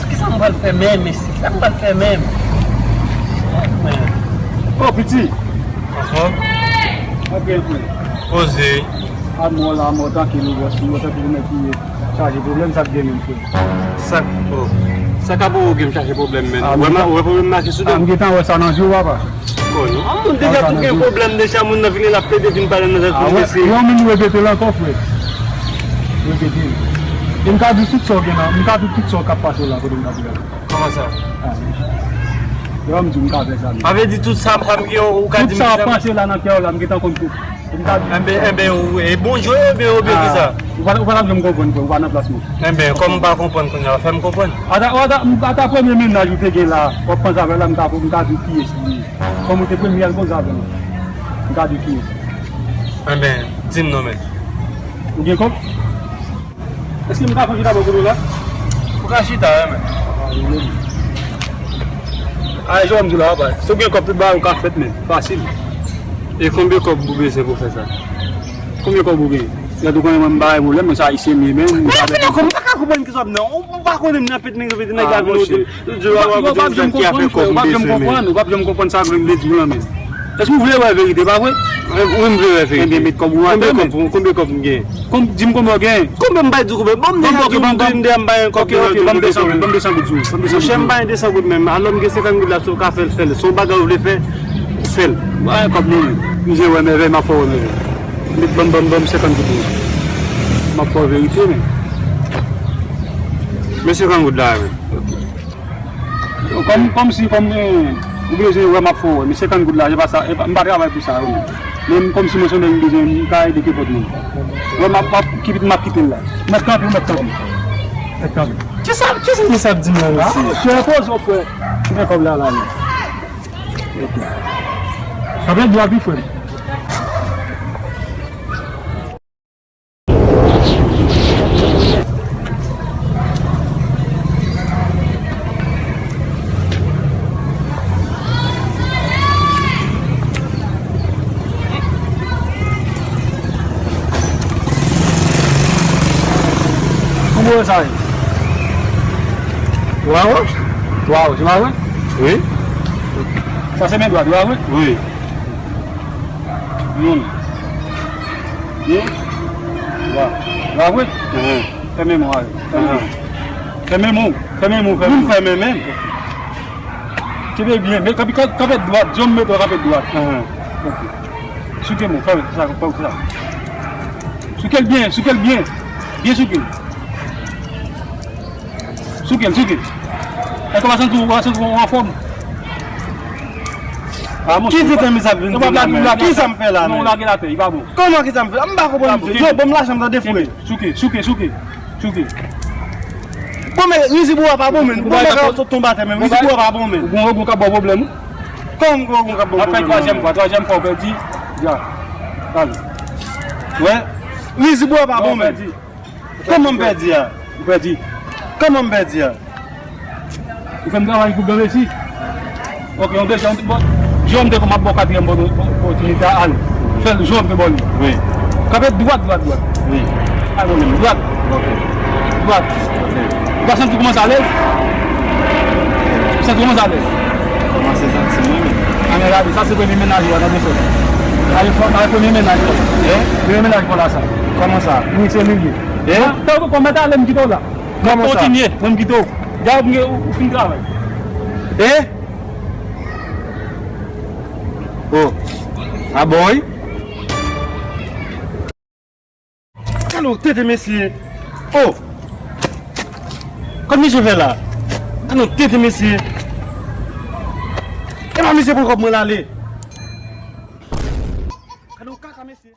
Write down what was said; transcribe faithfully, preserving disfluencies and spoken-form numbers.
Kisa m pral fè menm, mesye? Kisa m pral fè menm? Oh, piti. Anfòm? Antre, antre. Poze. Amò la, amò, trankil, ou wè, si ou wè, tankou nèg ki chaje pwoblèm, sa k gen menm, frè? Sa k, oh. Sa k ap ou gen chaje pwoblèm, men. Ah, ou wè, m, ou wè pwoblèm mache sou do m? Ah, m gentan wè sa nan je w, papa. Oh, non. Ah, moun deja tou gen pwoblèm, deja moun nan vini, l ap plede vin pale nan tèt ou, mesye. Yon moun repete l ankò, frè. Repete l. E m ka di tout sa w gen nan, m ka di tout sa w k ap pase w la, kote m ka di la. Kòman sa? Ah, wi. Yo, m di m ka fè sa, men. Sa vle di tout sa, sa m gen, ou ka di m sa. Tout sa w ap pase la nan kè w la, m gentan konn tout. M ka di. Enben, enben, ou, e bon jwe, enben, oubyen kisa? Ou pa, ou pa t ap janm konprann, frè, ou pa nan plas mwen. Enben, kòm m pa konprann kounye a, fè m konprann. Ata, ata, ata premye mennaj ou te gen la, w ap panse avè l la, m ka, m ka di kiyès li ye. Kòm ou te premye al koze avè l, m ka di kiyès. Enben, di m non, men. Ou gen kòb? Èske m ka fè chita bò kote w la? Ou ka chita, wi, men. Ay, jan m di la, papa. Si w gen kòb, tout bagay ou ka fèt, men. Fasil. E konbyen kòb ou bezwen pou fè sa? Konbyen kòb ou gen? Gade, ou konnen mwen, m pa bay pwoblèm, men se ayisyen m ye, men. Men, fè nan kòb, m pa ka konprann kisa w ap nan. Ou pa konnen m nan pèt men, pèt nèg la vin. Ou p ap janm konprann, frè, ou p ap janm konprann sa m vle di w lan, men. Èske ou vle wè verite, pa vre? Wi, m vle wè verite. Enben, met kòb ou atè, men. Konbyen kòb, konbyen kòb m gen? Di m konbyen w gen. Konbyen m bay di w konbyen? Bon, m deja di w, m deja m bay yon kòb. Ok, ok, ban m de san goud, ban m de san goud, ban m de san goud. Monchè, m bay de san goud menm. Alò, m gen senkant goud la, si w ka fè l, fè l. Si w bagay ou vle fè, fè l. Bay kòb mwen. Mizè wè mèvèy, m ap fè w wè mèvèy. Met ban m, ban m, ban m senkant goud mwen. M ap fè w verite, men. Men senkant goud la, men. Kòm, kòm si, kòm, eh, ou bezwen wè m ap fè w wè, men senkant goud la, se pa sa, e pa, m pa travay pou sa, wi. Men kòm si mwen se yon nèg m bezwen, m ka ede kenpòt moun. Wè, m ap, m ap, kit, m ap kite l la. M ap kanpe, m ap kanpe. M ap kanpe. Kisa, kisa misye ap di m la, mesye? Ah, se repoze w, frè. Men kòb la, la, men. Ok. Sa vle di w ap di, frè m. Konbyen sa ye? Twa ewo? Twa ewo, se pa vre? Wi. Sa se men dwat, se pa vre? Wi. Youn. De. Twa. Twa vre? Enhen. Fèmen men w, ale. Fèmen men w. Fèmen men w, fèmen men w, fèmen men w. Youn fèmen men. Kenbe byen, men kanpe, kanpe dwat, jan m mete w kanpe dwat. Enhen. Ok. Souke men w, fèmen, sa, fè w sa. Souke l byen, souke l byen. Byen souke l. Souke l, souke l. Èske w pa santi w, w pa santi w anfòm? Ah, monchè, ki ti tèmis ap vin di m la menm? Kisa m fè la menm? Non, lage l atè, li pa bon. Kòman kisa m fè la? M pa konprann, mesye. Yo, ban m lajan m tande, frè. Souke, souke, souke, souke. Bon, men, rizib ou a pa bon, men. Bon, men, ka sot tonbe atè, men. Rizib ou a pa bon, men. Ou gon, ou gon k ap ba w pwoblèm, wi. Kòman m gon, gon k ap ba w pwoblèm? N ap fè twazyèm fwa, twazyèm fwa, w pèdi. Dja. Talè. Wè. Rizib ou a pa bon, men. Kòman m pèdi a? Ou pèdi. Kòman m pèdi a? Ou fè m travay pou granmesi. Ok, yon dezèm, bon, jwe m te kòm ap ba w katriyèm opòtinite a, al. Fè l, jwe m te ba w li. Wi. Kanpe dwat, dwat, dwat. Wi. Al, bon, dwat. Ok. Dwat. Ok. Ou pa santi w kòmanse alèz? Ou santi w kòmanse alèz? Kòmanse santi mwen menm. Ann gade, sa se premye mennaj ou a nan de sòt. Ale fò, ale premye mennaj ou a. Eh? Premye mennaj ou la sa. Kòman sa? Wi, se li l ye. Eh? Tankou kòm mèt ale m kite w la. Kòman sa? Kontinye, mwen m kite w. Dayè ou, ou fin travay. Eh? Oh. A bon, wi. Gade yon tete mesye. Oh. Kòman misye fè la? Gade yon tete mesye. E pa misye pran kòb mwen l ale. Gade yon kaka mesye.